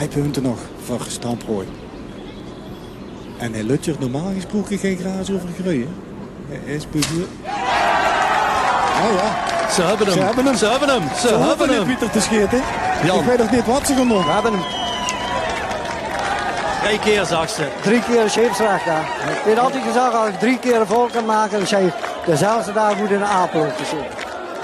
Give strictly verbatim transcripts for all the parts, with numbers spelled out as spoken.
Drei punte nog veur Stamproy. En hae löt d'r normaal gesproke gein graas euver greuje. Hae is bezu-, oh ja. Ze höbbe 'm. Ze höbbe 'm. Ze höbbe 'm. Ze höbbe 'm neet wiejer te sjeete. Jan. Ich weit nog neet wat ze gaon doon. We höbbe 'm. Drei kier, zag ze. Drie keer scheepsrecht, hè. Ich höb altied gezag, es ich drie keer ein fout kan make, dan zeen ich dezelfde daag good in de aap gesjote.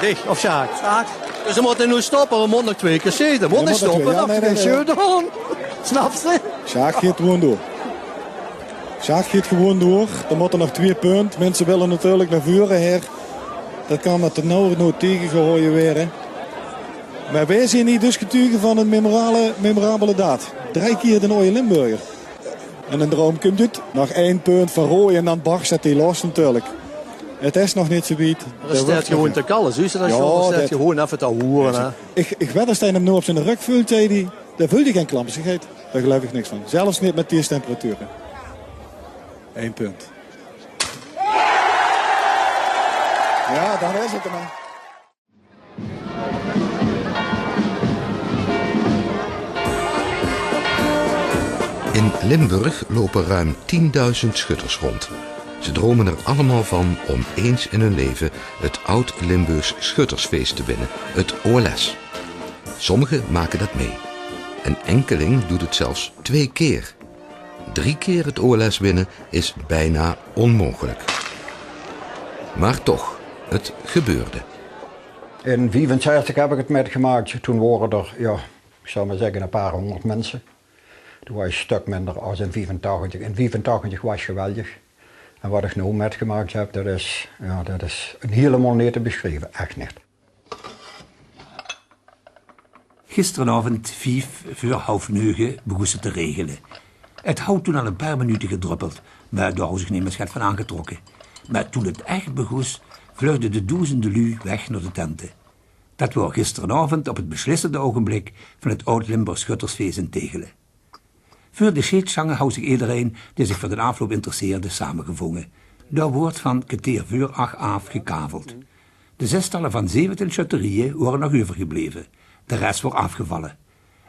Dich of Sjaak? Sjaak. Dus ze mótte noe stoppe, we mótte nog twieë kier sjeete. Mótte nog stoppe, ja, nae, nae, nae. Sjeete. Snaps se? Sjaak geit gewoon door. Sjaak geit gewoon door. D'r mótte nog twieë punte. Minse wille natuurlik nao veure, hè. Det kan mer ternauwernood taegegehaoje waere. Mer weej zeen hie dus getuge van ein memorale, memorabele daad. Drei kier de Aoje Limburger. En ein droum kump oet. Nog ein punt veur Roy en dan barst 't hie los natuurlik. 't Is nog neet zo wied. D'r steit gewoon te kalle, zuus se det? Ja, Sjoerd, d'r steit det gewoon effe te hoere, hè. Ich, ich wed es hae 'm noe op zien rök veult, zag hae. Dao veult hae gein klampsigheid. Dao geluif ich niks van. Zelfs neet mit deze temperature. Ein punt. Ja, dan is 't 'm, hè. In Limburg lopen ruim tienduizend schutters rond. Ze dromen er allemaal van om eens in hun leven het Oud-Limburgs Schuttersfeest te winnen, het O L S. Sommigen maken dat mee. Een enkeling doet het zelfs twee keer. Drie keer het O L S winnen is bijna onmogelijk. Maar toch, het gebeurde. In vijfenzestig heb ik het metgemaakt. Toen waren er, ja, ik zal maar zeggen, een paar honderd mensen. Toen was het een stuk minder als in vijfentachtig. In vijfentachtig was het geweldig. En wat ik nu metgemaakt heb, dat is, ja, dat is helemaal niet te beschrijven. Echt niet. Gisterenaovend vief veur haof neuge begós 't te regele. 't Haw toen al e paar minute gedröppeld, mer dao haw zich nemes get van aangetrokke. Mer toen 't ech begós, vlugde de doezende luuj weg nao de tente. Det waor gisterenaovend op 't beslissende ougenblik van 't Oud-Limburgs Schuttersfees in Tegele. Veur de sjeetstange haw zich ederein dae zich veur den aafloup interesseerde samegevónge. Dao woort van kerteer veur ach aaf gekaveld. De zestalle van zeventien sjötterieje wore nog euvergebleve. De res waor aafgevalle.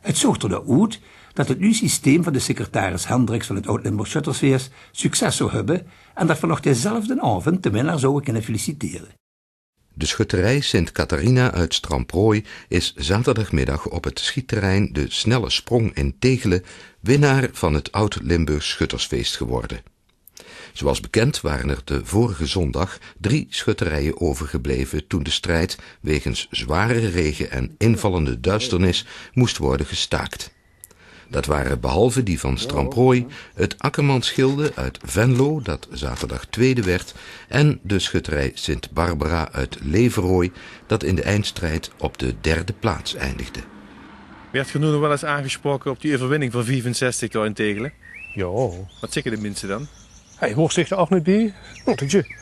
't Zoog d'r nao oet det 't nuuj systeem van de secretaris Hendriks van 't Oud-Limburgs Schuttersfees succes zou höbbe en det v'r nog dezelfden aovend de winnaar zouwe kinne feliciteren. De schutterij Sint Catharina uit Stramprooi is zaterdagmiddag op het schietterrein De Snelle Sprong in Tegele winnaar van het Oud-Limburgs Schuttersfeest geworden. Zoals bekend waren er de vorige zondag drie schutterijen overgebleven toen de strijd wegens zware regen en invallende duisternis moest worden gestaakt. Dat waren behalve die van Stramprooi, het Akkermansgilde uit Venlo, dat zaterdag tweede werd, en de schutterij Sint Barbara uit Leverooi, dat in de eindstrijd op de derde plaats eindigde. Werd geer noe nog waal ins aangesproke op die euverwinning van viefenzestig jaor in Tegele? Jao. Wat zègke de minse dan? Hey, waor zich d'r ouch neet bie? Noe, dink je.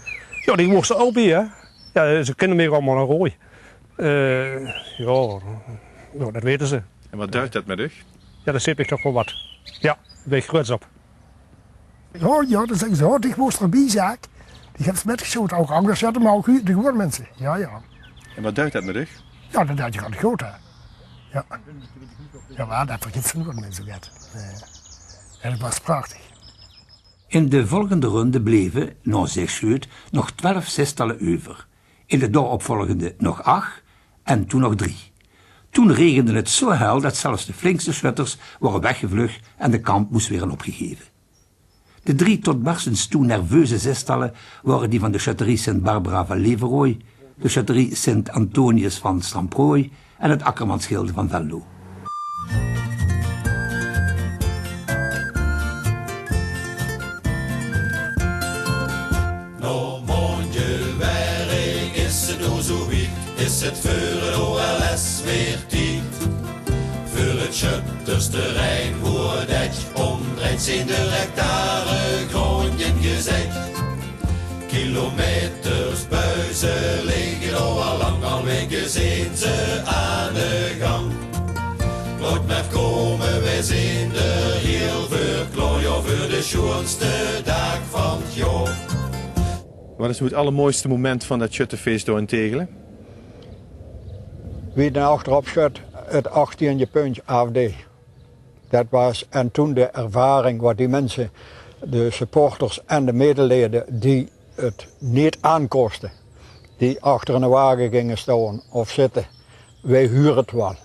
Jao, die waor ze al bie, hè? Jao, ze kinne mich allemaol nao Rooj. Eh, jao, jao, det weite ze. En wat duit det mit uch? Jao, det zeet mich toch waal wat. Jao, dao bön ich gruuets op. Jao, jao, dan zègke ze: "Oh, dich waors d'r bie, Sjaak. Dich höbs mitgesjote, ouch angers, jao, dan ouch de gewoeën minse." Jao, jao. En wat duit det mit uch? Jao, det duit dich gaar neet good, hè. Jao. Jao, mer det vergiet ze noeats mier zoe get. Nae. En 't waor prachtig. In de volgende runde bleve, nao zes sjeut, nog twelf zestalle euver. In de daoropvolgende nog ach en toen nog drie. Toen regende 't zoe hel det zelfs de flinkste sjötters wore weggevlög en de kamp mós waere opgegeve. De drie tot barstens toe nerveuze zestalle wore die van de sjötterie Sint Barbara van Leverooj, de sjötterie Sint Antonius van Stramprooj en 't Akkermansgilde van Venlo. Nao maondje werk is 't noe zoe wied, is 't veur 't O L S weer tied. Veur 't sjöttersterrein woort det óm dreitseen hectare gróndj ingezèt. Kilometers buize ligke dao al lang, al waeke zeen ze aan de gang. Laot mer kómme, veer zeen d'r hiel veur klaor, jao, veur de sjoonste daag van 't jaor. Wat is noe 't allermooiste moment van det sjöttefees dao in Tegele? Wie d'n achterop sjöt, 't achttiende puntje aafdeeg. Det waas, en toen de ervaring wat die minse, de supporters en de medeleden die 't neet aankoste, die achter 'ne wage ginge staon of zitte, weej hure 't waal.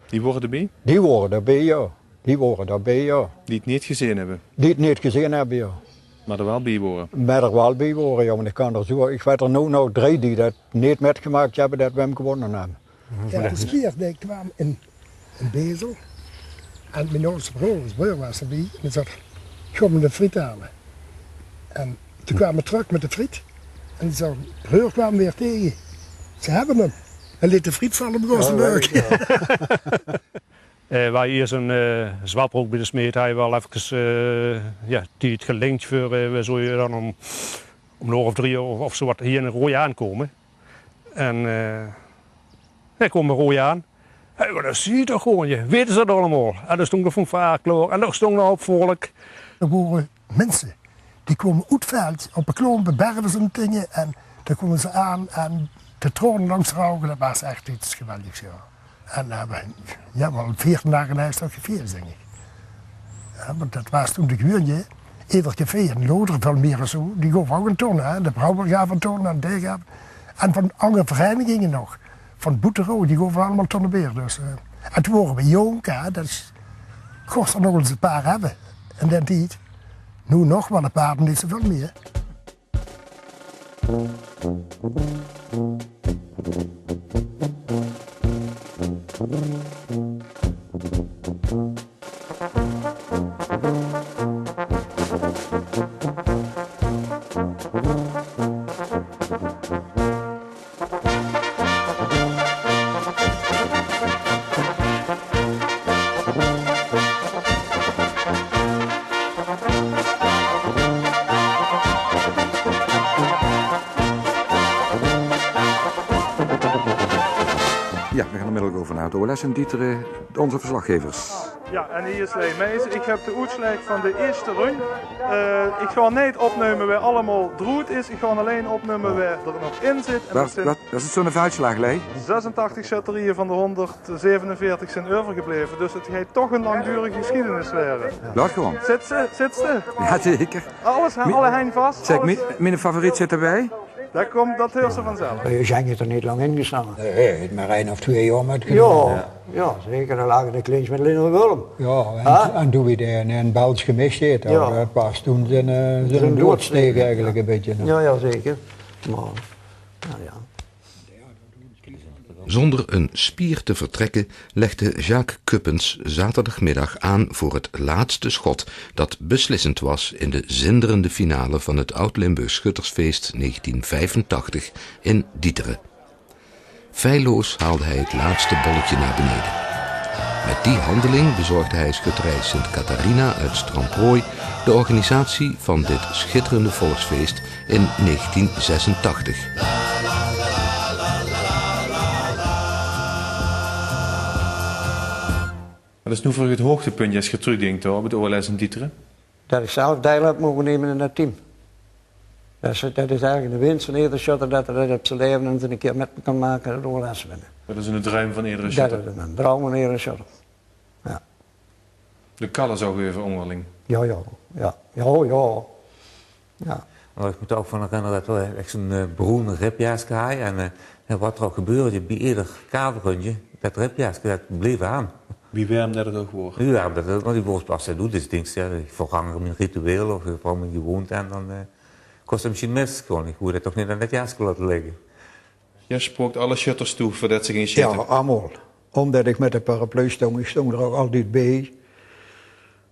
Die wore d'r bie? Die wore d'r bie, jao. Die wore d'r bie, jao. Die 't neet gezeen hebbe? Die 't neet gezeen hebbe, jao. Mer d'r waal bie wore? Mer d'r waal bie wore, jao, want ich kan d'r zoe, ich weit d'r noe nog drie die det neet mitgemaak hebbe det weej 'm gewonne hebbe. Jao, de spier, dae kwaam in, in Bezel. En mien aodste broor, broor waas d'r bie. En dae zag: "Ich gaon de friet haole." En toen kwaam 'r trök mit de friet. En zien broor kwaam weer tege. "Ze hebbe 'm." En leet de friet valle, begós te beuke. Eh, waas iers 'n, eh, zwabrook bie de smeed, haje waal efkes, eh, jao, tied gelind veur, eh, we zouwe dan om, om 'n oor of drie of, of zoe wat hie in Rooj aankome. En, eh, hae kwaam Rooj aan. Hey, wat is hie toch gewoon, je? Weite ze det allemaol? En d'r stóng de fanfaar klaor. En d'r stóng 'n houp volk. D'r wore minse die kwome oet 't veld, op de klompe, berve en dinge. En dan kwome ze aan en de traone langs de ouge, det waas ech get geweldigs, jao. En, eh, we, jao, waal veertien daag in Eijsland gefeest, dink ich. Jao, want det waas toen de gewuuenje. Eder café in Loderen, väöl mier es zoe, die gove ouch 'n ton, hè. De Brouwer gaaf 'n ton en dae gaaf. En van anger vereiniginge nog. Van Boeterooj, die gove allemaol tonne beer. Dus, eh, en toen wore we jónk, hè. Dus kós d'r nog ins e paar hebbe in dae tied. Noe nog waal e paar, mer neet zoeväöl mier. Jao, we gaon onmiddellijk euver nao 't O L S in Dieteren, ózze verslaggever. Jao, en hie is Lei Meijsen. Ich höb de oetslaeg van de ierste run. Eh, ich gaon neet opnumme wae allemaol d'roet is. Ich gaon allein opnumme wae d'r nog in zit. En det zeen... Waat, waat is 't, zoe'n veldslaag, Lei? Zesentachtig sjötterieje van de hónderdzevenenveertig zeen euvergebleve. Dus 't geit toch 'n langdurige gesjiedenis waere. Laot gewoon. Zits se? Zits se? Jao, zeker. Alles, alle hein vas? Zèk, alles? Mien, mien favoriet zit d'rbie. Det kump, det heurs se vanzelf. Veer zeen d'r neet lang in gestange. Nae, hae haet mer ein of twieë jaor mitgedaon. Jao, jao, zeker. Dan lage de Kleins mit Linda Wulm. Jao, en, en doe wie de, en Bels gemist haet, det waas toen zien, eh, zien doodsteek eigelik e bietje, hè. Jao, jao, zeker. Mer, jao, jao. Zonder een spier te vertrekken legde Jacques Cuppens zaterdagmiddag aan voor het laatste schot dat beslissend was in de zinderende finale van het Oud-Limburgs Schuttersfeest negentien vijfentachtig in Dieteren. Feilloos haalde hij het laatste bolletje naar beneden. Met die handeling bezorgde hij schutterij Sint Catharina uit Stramprooi de organisatie van dit schitterende volksfeest in negentien zesentachtig. Wat is noe veur uch 't hoogtepuntje es geer trökdinkt, hè, op 't O L S in Dieteren? Det ich zelf deil höb moge numme in det team. Det is, det is eigelik de wins van edere sjötter, det 'r det op zien laeve ins 'ne kier mit kan make, 't O L S winne. Det is 'ne druim van edere sjötter. Det is 'ne druim van edere sjötter. Jao. De kalle zouw geve óngerling. Jao, jao. Jao, jao, jao. Jao. Mer ich mót ouch van herinnere det v'r ech zoe'n, eh, broen ribjeske hawwe. En, eh, en wat d'r ouch gebeurde, bie eder kavelrundje, det ribjeske, det bleef aan. Wie werm det 't ouch woor. Wie werm det 't, want ich wis, es se det doos, dus dinks se, jao, ich verganger mien ritueel of ich verganger mien gewoonte en dan, eh, kós 't mesjien mis. Gewoon, ich wól det toch neet aan det jeske laote ligke. Geer sjprookt alle sjötters toe veurdet ze ginge sjete? Jao, allemaol. Ómdet ich mit de paraplu stóng, ich stóng d'r ouch altied bie.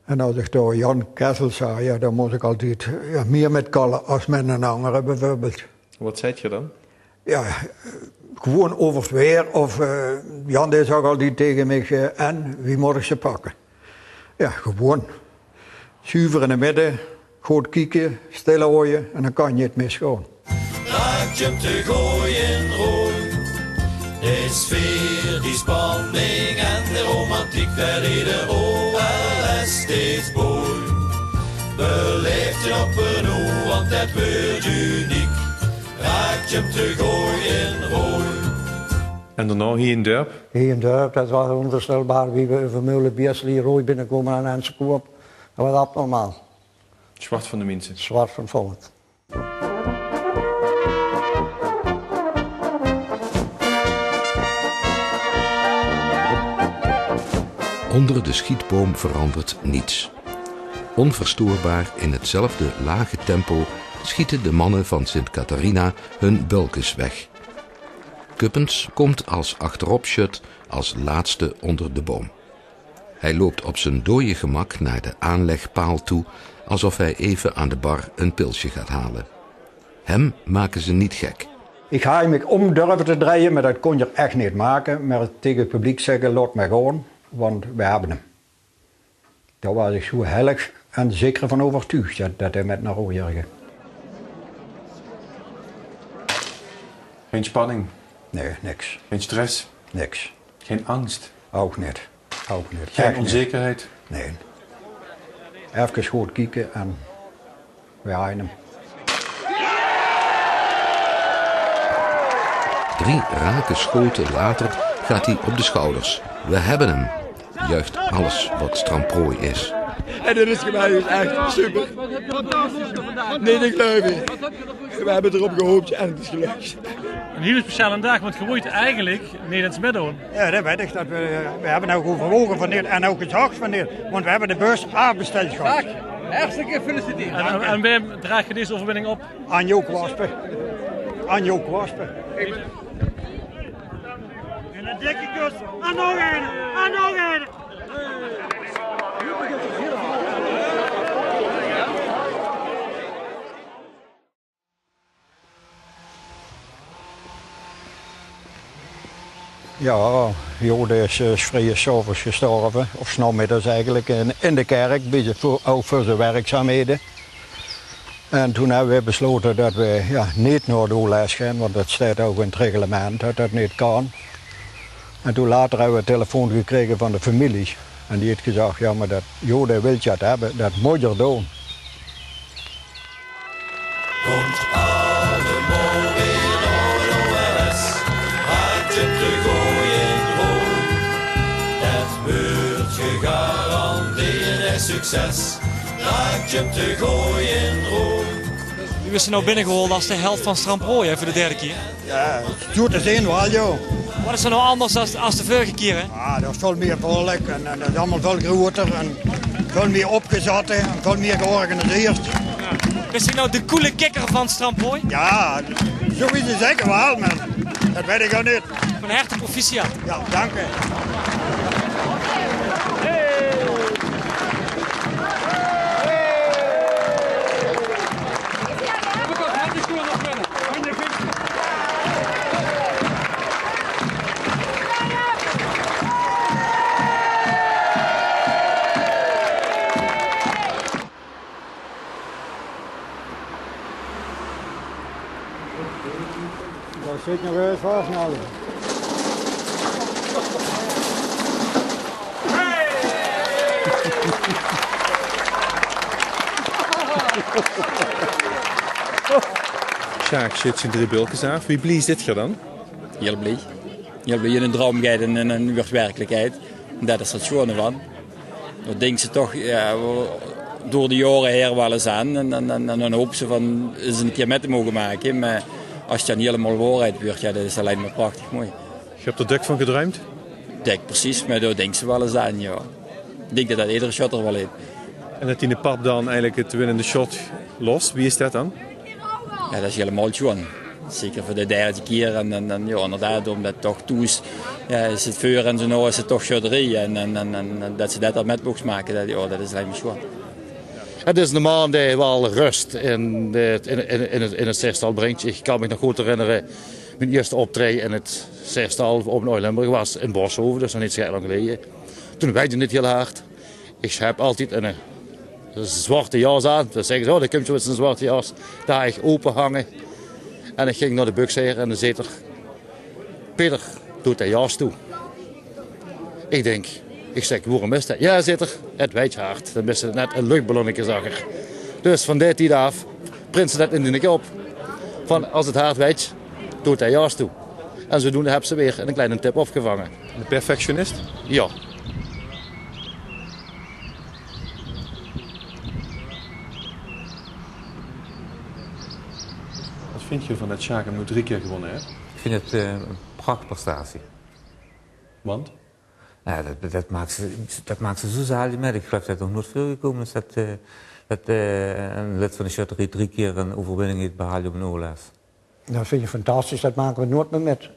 En es ich dao Jan Kessels zaag, jao, dan mós ich altied, jao, mier mit kalle es mit 'nen angere, bieveurbeeld. Wat zaet geer dan? Jao, eh, gewoen euver 't waer of, eh, Jan dae zaag altied tege mich, eh: "En, wie mót ich ze pakke?" Jao, gewoen. Zuver in de midde, good kieke, stil haoje en dan kan 't neet misgaon. Raak 'm te gooj in Rooj, de sfeer, die spanning en de romantiek, det deeg de O L S steeds booj. Belaef 't op 'n oer, want det weurt uniek. Raak 'm te gooj in Rooj. En daonao hie in 't dörp? Hie in 't dörp, det waas ónveurstelbaar wie we euver Meule Biesli rooj binnekómme en Ense Koop. Det waas abnormaal. Zwart van de minse. Zwart van 't volk. Onder de schietboom verandert niets. Onverstoorbaar in hetzelfde lage tempo schieten de mannen van Sint Catharina hun bulkes weg. Kuppens komt als achteropsjut als laatste onder de boom. Hij loopt op zijn dooie gemak naar de aanlegpaal toe, alsof hij even aan de bar een pilsje gaat halen. Hem maken ze niet gek. Ich haw mich óm durve te drejje, mer det kóns se ech neet make. Mer taenge 't publiek zègke: "Laot mer gaon, want we hebbe 'm." Dao waas ich zoe heilig en zeker van euvertuug det, det hae mit nao rooj ging. Geen spanning? Nae, niks. Geen stress? Niks. Geen angst? Ouch neet. Ouch neet. Geen onzekerheid? Nae. Efkes good kieke en we haje 'm. Drie rake schoten later gaat hij op de schouders. We hebben hem, juicht alles wat Stramprooi is. En dit is geweldig, echt super. Nae, det geluif ich. We hebbe d'rop gehoop en 't is gelök. Ein hiel speciale daag, want geer wólt eigelik neet ins mitdoon. Jao, det weit ich. Det we, we hebbe ouch euverwaoge van neet en ouch gezag van neet, want we hebbe de bus aafbesteld gehad. Hartstikke gefeliciteerd. En, en, en wae draag deze euverwinning op? Aan Jo Kwaspen. Aan Jo Kwaspen. En ein dikke kus. En nog eine. En nog eine. Jao, Jo, dae is, eh, 's vrieje 's aoves gestorve, of 's namiddags eigelik, in, in de kèrk, bie de, veur, ouch veur zien werkzaamhede. En toen hebbe we beslote det we, jao, neet nao 't OLS gaon, want det steit ouch in 't reglement det det neet kan. En toen later hebbe we telefoon gekrege van de femilie. En die haet gezag: "Jao, mer det, Jo, dae wilt 't hebbe, det mót geer doon." Komt allemaol weer nao 't OLS. Haet 'm te gooj in rooj. Det weurt gegarandeerd ein succes. Haet 'm te gooj in rooj. Wie wis se noe binnegehaold es de held van Stramprooi, hè, veur de derde kier? Jao, zoe te zeen waal, jao. Waat is d'r noe anders es, es de vörige kiere, hè? Ah, d'r is väöl mieë volk en, en 't is allemaol väöl groeter en väöl mieë opgezatte en väöl mieë georganiseerd. Bis dich noe de coole kikker van Stramprooi? Jao, zoe wie ze zègke waal, mer det weit ich ouch neet. Van harte proficiat. Jao, dank uch. Dao zit nog ins waat snel. Sjaak sjuut zien drie bulkes aaf. Wie blie zit geer dan? Hiel blie. Hiel blie. Eine droum geit in, in, in weurt werkelikheid. Det is 't sjoon d'rvan. Dao dinks se toch, jao, door de jaore haer waal ins aan. En, en, en, en dan hoops se van ins ein kier mit te moge make. Mer es 't dan hielemaol waorheid weurt, jao, det is allein mer prachtig mooi. Geer höb d'r dök van gedruimp? Dök, precies, mer dao dinks se waal ins aan, jao. Ich dink det det eder sjötter waal haet. En det diene pap dan eigelik 't winnende sjot los, wie is det dan? Jao, det is hielemaol sjoon. Zeker veur de derde kier. En, en, en jao, inderdaad, ómdet toch thoes, jao, is 't veur en zoe noe is 't toch sjötterie. En, en, en, en det se det dan mit moogs make, det, jao, det is allein mer sjoon. Het is eine man dae waal rust in de, in, in, in 't, in 't zestal bringk. Ich kan mich nog good herinnere, mien ierste optraeje in 't zestal op Nuuj Limburg waas in Boshove, dus nog neet zoe hiel lang geleje. Toen weide 't neet hiel hard. Ich höb altied ein, eh, zwarte jas aan. Dan zègke ze: "Oh, dao kump zoe ins eine zwarte jas." Die haw ich ope hange. En ich ging nao de bukshaer en dan zaet 'r: "Peter, doot dae jas toe." Ich dink, ich zèk: "Waorum is det?" "Jao," zaet 'r, "'t Weit hard." Dan bis se net ein luchballonneke zakker. Dus van dae tied aaf prins se det in diene kop. Van, es 't hard weit, doot dae jas toe. En zodoende hebbe ze weer 'ne kleine tip opgevange. De perfectionist? Ja. Wat vindt ge van dat Sjaak hem nu drie keer gewonnen heeft? Ik vind het eh, een prachtprestatie. Want? Ja, dat, dat, maakt ze, dat maakt ze zo zalig met. Ik geloof dat het nog nooit voorgekomen is dat, eh, dat eh, een lid van de sjötterie drie keer een overwinning heeft behaald op een O L S. Dat vind ik fantastisch, dat maken we nooit meer met.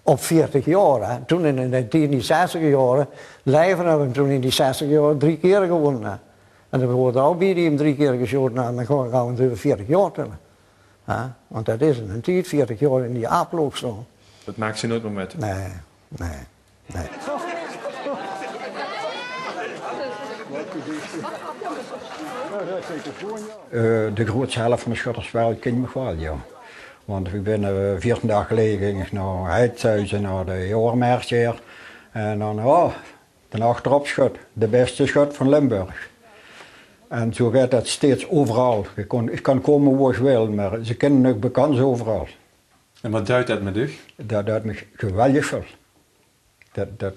Op veertig jaar, hè. Toen in, in, in die zestiger jaren, Leiven hebben we toen in die zestiger jaren drie keer gewonnen, hè. En dan worden al bij die hem drie keer geschoten, nou, dan gaan we, gaan we natuurlijk veertig jaar tellen. Hè? Want dat is een tijd, veertig jaar in die aaploog staan. Dat maakt ze nooit meer met. Nee, nee. Nee. Eh, de grootste helft van de schutters wel, ken ik wel, ja. Want ik ben eh, veertien dagen geleden ging ik naar Heidhuizen, naar de Jaormerk hier. En dan, oh, de achteropschut, de beste schut van Limburg. En zo gaat dat steeds overal. Ik kan, ik kan komen waar ik wil, maar ze kennen nog bekans overal. En wat duidt dat met u? Dat duidt me geweldig veel. Dat, dat,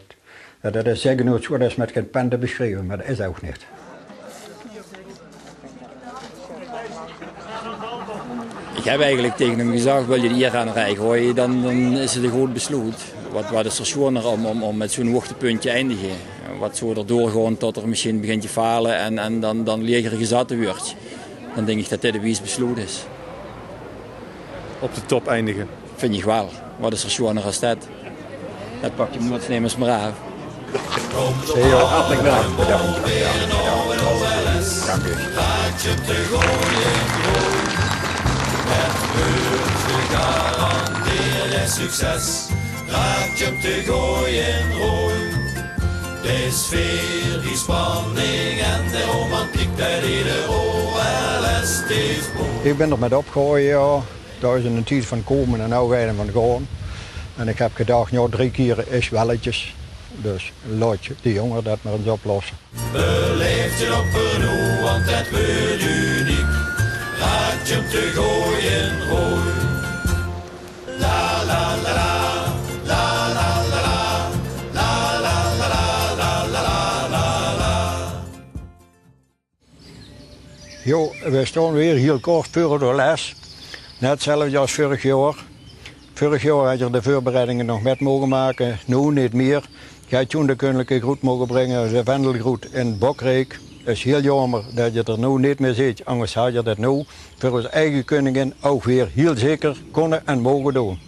dat, dat is zeker nooit zo, dat is met geen pen te beschrijven, maar dat is ook niet. Ik heb eigenlijk tegen hem gezegd: wil je de eer aan rij gooien, dan, dan is het een goed besluit. Wat, wat is er schoner om, om, om met zo'n hoogtepunt te eindigen? Wat zou er doorgaan tot er misschien begint te falen en, en dan, dan leger gezat wordt? Dan denk ik dat dit een wies besluit is. Op de top eindigen. Vind ik wel. Wat is er schoner als dat? Dat pak je hem nooit nemers meer af. Heel hartelijk bedankt. Bedankt. Bedankt. Bedankt. Dank u. Succes, raak je hem te gooi en rooi. De sfeer, die spanning en de romantiek, dat ieder O L S steeds boeit. Ik ben er met opgegroeid, ja. Daar is een tijd van komen en nou weer van gaan. En ik heb gedacht, ja, drie keer is welletjes. Dus laat je die jongen dat maar eens oplossen. Beleef je op een hoe, want dat wordt uniek. Raak je hem te gooi en rooi. La la la la, la la la la, la la la la. Jo, we staan weer heel kort voor het O L S. Net hetzelfde als vorig jaar. Vorig jaar had je de voorbereidingen nog met mogen maken, nu niet meer. Je had toen de koninklijke groet mogen brengen, de vendelgroet in Bokreek. Is heel jammer dat je er nu niet meer zit, anders had je dat nu voor onze eigen koningin ook weer heel zeker kunnen en mogen doen.